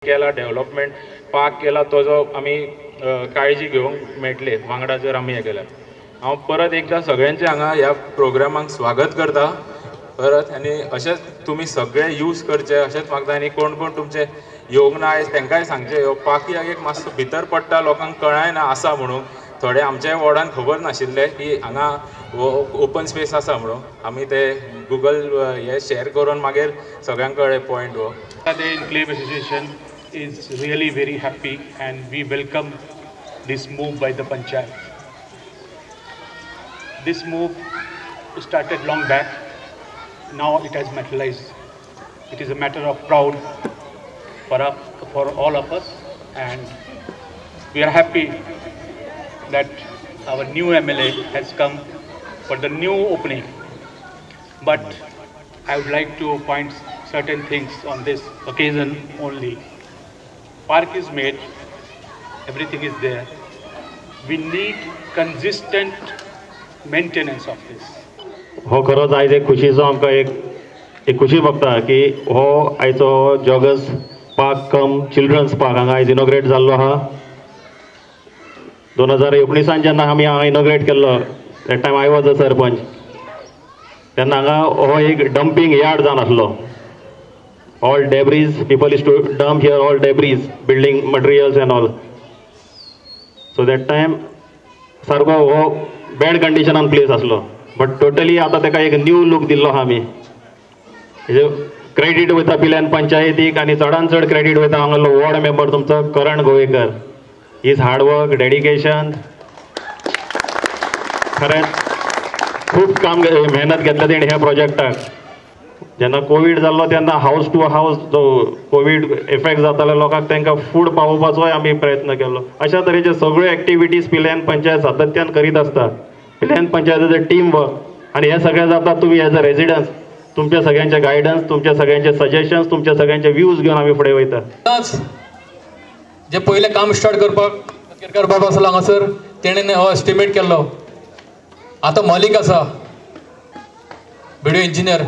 केला development park केला तो जो आमी काळजी घेवंक मेळटले वांगडा जर आमी हें केल्यार. हांव परत एकदां सगळ्यांचें हांगा ह्या प्रोग्रामाक स्वागत करता परत आनी अशेंच तुमी सगळे यूज करचे अशेंच मागता. आनी कोण कोण तुमचे येवंक ना आयज तांकांय सांगचें ह्यो पार्कियाक एक मातसो भितर पडटा, लोकांक कळना आसा म्हणून. थोडे आमच्याय वॉर्डान खबर नाशिल्लें की हांगा ओपन स्पेस आसा म्हणून. आमी ते गुगल हे शेअर करून मागीर सगळ्यांक कळ्ळें पॉयंट हो. The Enclave Association is really very happy and we welcome this move by the panchayat. This move started long back, now it has materialized. It is a matter of proud for all of us, and we are happy that our new MLA has come for the new opening. But I would like to point certain things on this occasion only. Park is made, everything is there. We need consistent maintenance of this. हो खरोच आयज एक खुशीचो आमकां एक खुशी भोगता की हो आयचो joggers park cum children's park हांगा आयज इनॉग्रेट जाल्लो आहा. 2019 जेन्ना आमी हांगा इनॉग्रेट केल्लो that time I was a sarpanch, तेन्ना हांगा हो एक डंपींग यार्ड जावन आसलो. All debris, people used to dump here all debris, building materials and all. So that time सारको हो बॅड कंडिशनान प्लेस आसलो, बट टोटली आतां ताका एक न्यू लूक दिल्लो आहा आमी. क्रेडीट वयता पिल्यान पंचायतीक आनी चडान चड क्रेडीट वयता हांगालो वॉर्ड मेंबर तुमचो Karan Govekar. His hard work, dedication, खरेंच खूब काम मेहनत घेतल्या तेणी ह्या प्रोजेक्टाक. जेन्ना कोवीड जाल्लो तेन्ना हावस टू हावस जो कोवीड इफेक्ट जातालो लोकांक तांकां फूड पावोवपाचोय आमी प्रयत्न केलो. अशा तरेचे सगळ्यो एक्टिविटीज पिल्यान पंचायत सातत्यान करीत आसता. पिल्यान पंचायतीचें टीम वर्क आनी हें सगळें जाता तुमी एज अ रेजिडन्स तुमच्या सगळ्यांचे गायडन्स, तुमच्या सगळ्यांचे सजेशन्स, तुमच्या सगळ्यांचे व्यूज घेवन आमी फुडें वयता. जे पयलें काम स्टार्ट करपाक केरकार बाब आसलो हांगासर, तेणें हो एस्टिमेट केल्लो. आतां मलिक आसा बिडिओ इंजिनियर,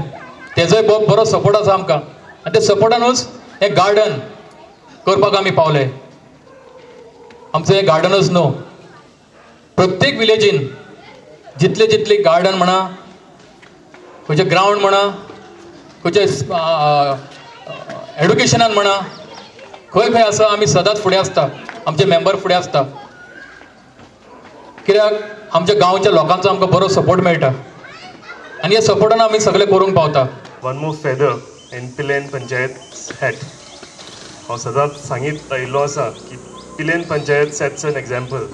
तेजोय बरो सपोर्ट आसा आमकां आनी त्या सपोर्टानूच हें गार्डन करपाक आमी पावले. आमचें हें गार्डनूच न्हू, प्रत्येक विलेजीन जितले जितले गार्डन म्हणा, खंयचे ग्रावंड म्हणा, खंयचे एडुकेशनान म्हणा, खंय खंय आसा आमी सदांच फुडें आसता, आमचे मेंबर फुडें आसता. कित्याक आमच्या गांवच्या लोकांचो आमकां बरो सपोर्ट मेळटा आनी ह्या सपोर्टान आमी सगळें करूंक पावता. One more feather in Pilerne panchayat hat. हांव सदांच सांगीत आयिल्लो आसा की Pilerne panchayat sets an example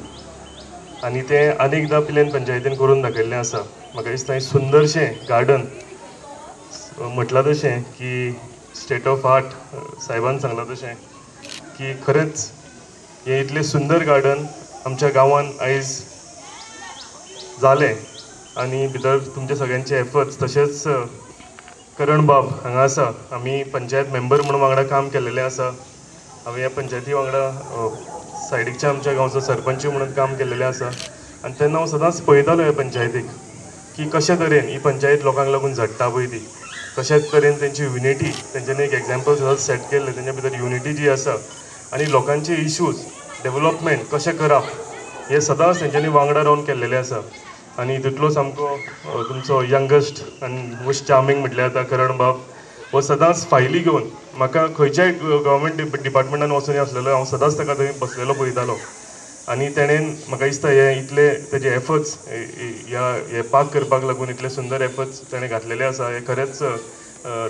आनी तें आनी एकदां पिलेन पंचायतीन करून दाखयल्लें आसा. म्हाका दिसता हें सुंदरशें गार्डन म्हटलां तशें की स्टेट ऑफ आर्ट साहेबान सांगलां तशें की खरेंच हें इतलें सुंदर गार्डन आमच्या गांवान आयज जालें आनी भितर तुमचे सगळ्यांचे एफर्ट्स, तशेंच करण बाब हांगा आसा, आमी पंचायत मेंबर म्हणून वांगडा काम केल्लेलें आसा. हांवें ह्या पंचायती वांगडा सायडीकच्या आमच्या गांवचो सरपंच म्हणून काम केल्लेलें आसा आनी तेन्ना हांव सदांच पळयतालो ह्या पंचायतीक की कशे तरेन ही पंचायत लोकांक लागून झडटा पळय ती, कशे तरेन तेंची युनिटी, तेंच्यांनी एक एग्जाम्पल सदांच सेट केल्लें, तेंच्या भितर युनिटी जी आसा आनी लोकांचे इश्यूज डेवलपमेंट कशें करप हें सदांच तेंच्यांनी वांगडा रावन केल्लेलें आसा. आनी तितलो सामको तुमचो यंगस्ट आनी मोस्ट चार्मींग म्हटल्यार आतां करण बाब हो सदांच फायली घेवन म्हाका खंयच्याय गव्हर्मेंट डिपार्टमेंटान वचून आसलेलो हांव सदांच ताका थंय बसलेलो पळयतालो आनी तेणेन म्हाका दिसता हे इतले तेजे एफर्ट्स ह्या हे पार्क करपाक लागून इतले सुंदर एफर्ट्स तेणें घातलेले आसा, हे खरेंच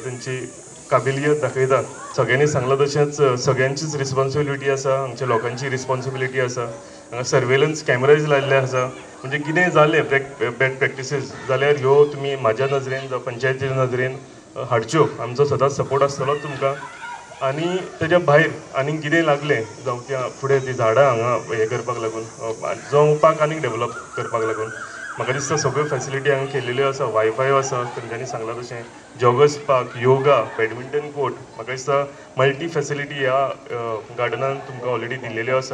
तेंची काबिलियत दाखयता. सगळ्यांनी सांगलां तशेंच सगळ्यांचीच रिस्पोन्सिबिलिटी आसा, हांगच्या लोकांची रिस्पोन्सिबिलिटी आसा. हांगा सर्वेलन्स कॅमेराज लायिल्ले आसा, म्हणजे कितें जालें बॅड प्रॅक्टिसीस जाल्यार ह्यो तुमी म्हाज्या नजरेन जावं पंचायतीच्या नजरेन हाडच्यो, आमचो सदांच सपोर्ट आसतलो तुमकां. आनी तेज्या भायर आनीक कितें लागलें जावं कित्याक फुडें ती झाडां हांगा हें करपाक लागून जावं पार्क आनीक डेवलप करपाक लागून म्हाका दिसता सगळ्यो फॅसिलिटी हांगा केल्ल्यो आसा. वायफाय आसा तेंच्यांनी सांगलां तशें, joggers park, yoga, badminton court, म्हाका दिसता मल्टी फॅसिलिटी ह्या गार्डनान तुमकां ऑलरेडी दिल्लेल्यो आसा.